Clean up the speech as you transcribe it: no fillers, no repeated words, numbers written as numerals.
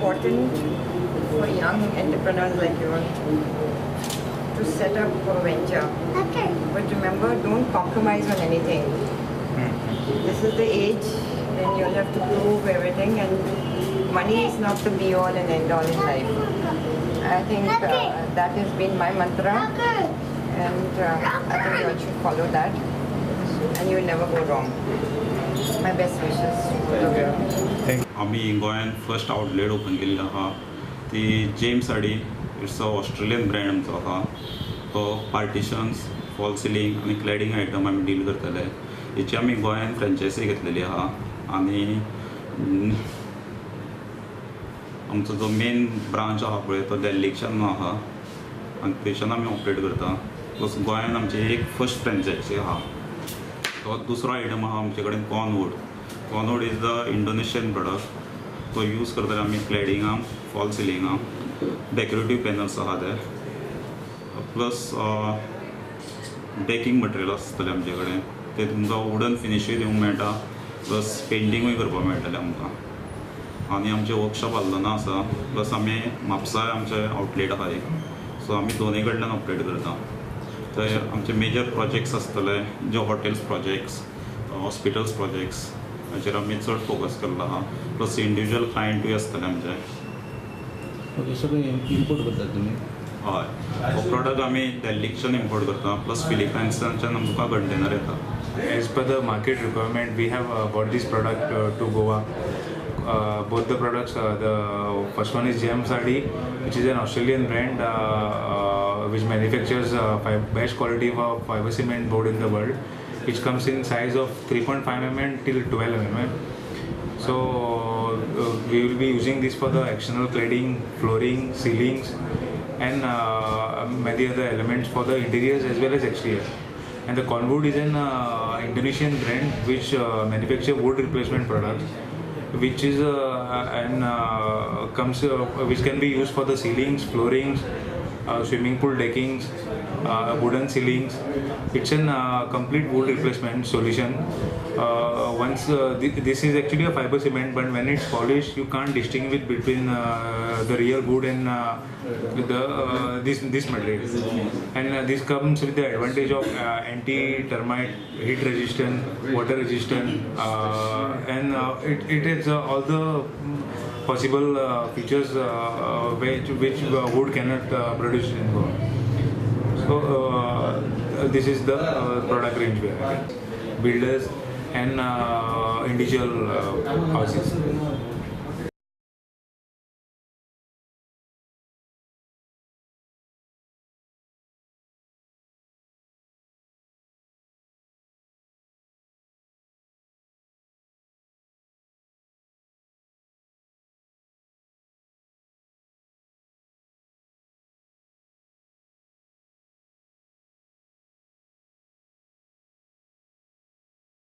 important for young entrepreneurs like you all to set up a venture. But remember, don't compromise on anything. This is the age when you'll have to prove everything, and money is not the be all and end all in life. I think that has been my mantra, and I think you all should follow that, and you'll never go wrong. My best wishes to both of you. आमी गोंयांत first outlet open केल्ली आहा ती James Hardie. It's a Australian brand आमचो आहा. तो partitions, fall ceiling आनी क्लॅडींग item आमी डील करतले. हेची आमी गोंयांत फ्रेंचायसी घेतलेली आहा आनी आमचो जो मेन ब्रांच आहा पळय तो दिल्लीकच्यान आहा आनी थंयच्यान आमी ऑपरेट करता. प्लस गोंयांत आमची एक फर्स्ट फ्रेंचायसी आहा. तो दुसरो आयटम आहा आमचे कडेन Conwood. Conwood is the Indonesian product. तो यूज करतले आमी क्लॅडिंगाक, फॉल सिलिंगाक, डेकोरेटीव पॅनल्स आहा ते, प्लस डेकींग मटेरियल आसतलें आमचे कडेन. ते तुमकां वुडन फिनिशूय दिवंक मेळटा, प्लस पेंटिंगूय करपाक मेळटलें आमकां. आनी आमचें वर्कशॉप आल्दोना आसा, प्लस आमी म्हापसाय आमचें आउटलेट आहा एक. सो आमी दोनूय कडल्यान ऑपरेट करता. थंय आमचे मेजर प्रोजेक्ट्स आसतले जे हॉटेल्स प्रोजेक्ट्स, हॉस्पिटल्स प्रोजेक्ट्स हाचेर आमी चड फोकस केल्लो आहा. प्लस इंडिविज्युअल क्लायंटूय आसतले आमचे. ओके, सगळें इम्पोर्ट करतात तुमी? हय, हो प्रोडक्ट आमी दिल्लीकच्यान इम्पोर्ट करता, प्लस फिलिपिन्सांच्यान आमकां कंटेनर येता. As per the market requirement, we have bought this product to Goa. Both the products, the first one is James Hardie, which is an Australian brand which manufactures best quality of fiber cement board in the world, which comes in size of 3.5 mm till 12 mm. So we will be using this for the external cladding, flooring, ceilings, and many other elements for the interiors as well as exterior. And the Conwood is an Indonesian brand which manufacture wood replacement products, which is and comes which can be used for the ceilings, floorings, swimming pool deckings, wooden ceilings. It's an complete wood replacement solution. Once this is actually a fiber cement, but when it's polished, you can't distinguish between the real wood and the this material. And this comes with the advantage of anti-termite, heat resistant, water resistant, and it is all the possible features which wood cannot produce in Goa. So this is the product range we have. Builders and individual houses.